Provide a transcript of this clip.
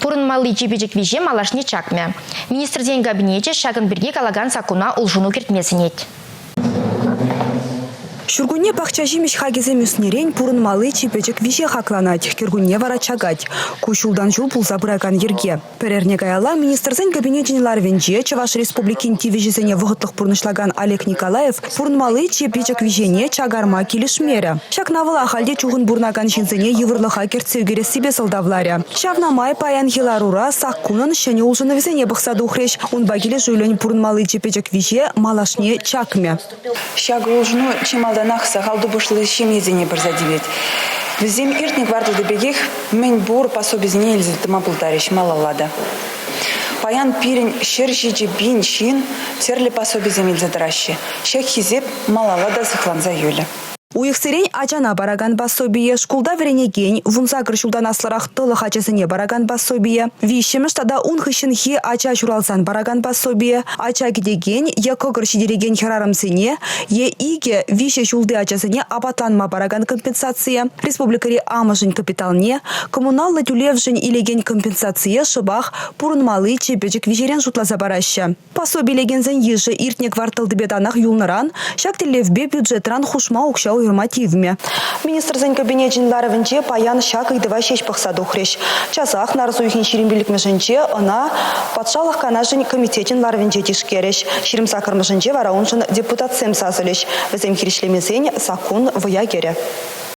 Пурӑнмалли чи пӗчӗк виҫе малашне чакмӗ. Министрсен кабинечӗ ҫакӑн пирки калакан саккуна улшӑну кӗртме сӗнет. Ҫуркунне пахча ҫимӗҫ хакӗсем ӳснӗрен пурӑнмалли чи пӗчӗк виҫе хакланать, кӗркунне вара чакать. Ку ҫултан-ҫул пулса пыракан йӗрке. Пӗр эрне каялла Министрсен Кабинечӗн ларӑвӗнче Чӑваш Республикин тивӗҫӗсене вӑхӑтлӑх пурнӑҫлакан Олег Николаев пурӑнмалли чи пӗчӗк виҫене чакарма килӗшмерӗ. Ҫакна вӑл ахаль те чухӑн пурӑнакан ҫынсене йывӑрлӑха кӗртсе ӳкерессипе сӑлтавларӗ. Ҫавна май паянхи ларура саккунӑн ҫӗнӗ улшӑнӑвӗсене пӑхса тухрӗҫ. Унпа килӗшӳллӗн пурӑнмалли чи пӗчӗк виҫе малашне чакмӗ. Ҫак улшӑну чи малтанах сахал тупӑшлӑ ҫемьесене пырса тивет. Вӗсем иртнӗ кварталти пекех мӗн пур пособисене илсе тӑма пултарӗҫ малалла та. Паян пирӗн 107 пин ҫын тӗрлӗ пособисем илсе тӑраҫҫӗ. Ҫак хисеп малалла та сыхланса юлӗ. Уйӑхсерен ачана паракан пособие, шкулта вӗренекен, 18 ҫултан аслӑрах тӑлӑх ачасене паракан пособие, виҫҫӗмӗш тата ун хыҫҫӑнхи ача ҫуралсан паракан пособие, ача кӗтекен е кӑкӑр ҫитерекен хӗрарӑмсене е икӗ-виҫӗ ҫулти ачасене апатланма паракан компенсацие, республикӑри амӑшӗн капиталне, коммуналлӑ тӳлевшӗн илекен компенсацие шӑпах пурӑнмалли чи пӗчӗк виҫерен шутласа параҫҫӗ. Пособи илекенсен йышӗ иртнӗ кварталтипе танах юлнӑран ҫак тӗллевпе бюджетран хушма укҫа уйӑрма тивмӗ. Министрсен кабинечӗн ларӑвӗнче паян ҫак ыйтӑва ҫеҫ пӑхса тухрӗҫ. Часах нарӑс уйӑхӗн 25-мӗшӗнче ӑна Патшалӑх Канашӗн комитечӗн ларӑвӗнче тишкерӗҫ. 28-мӗшӗнче вара уншӑн депутатсем сасӑлӗҫ. Вӗсем хирӗҫлемесен саккун вӑя кӗрӗ.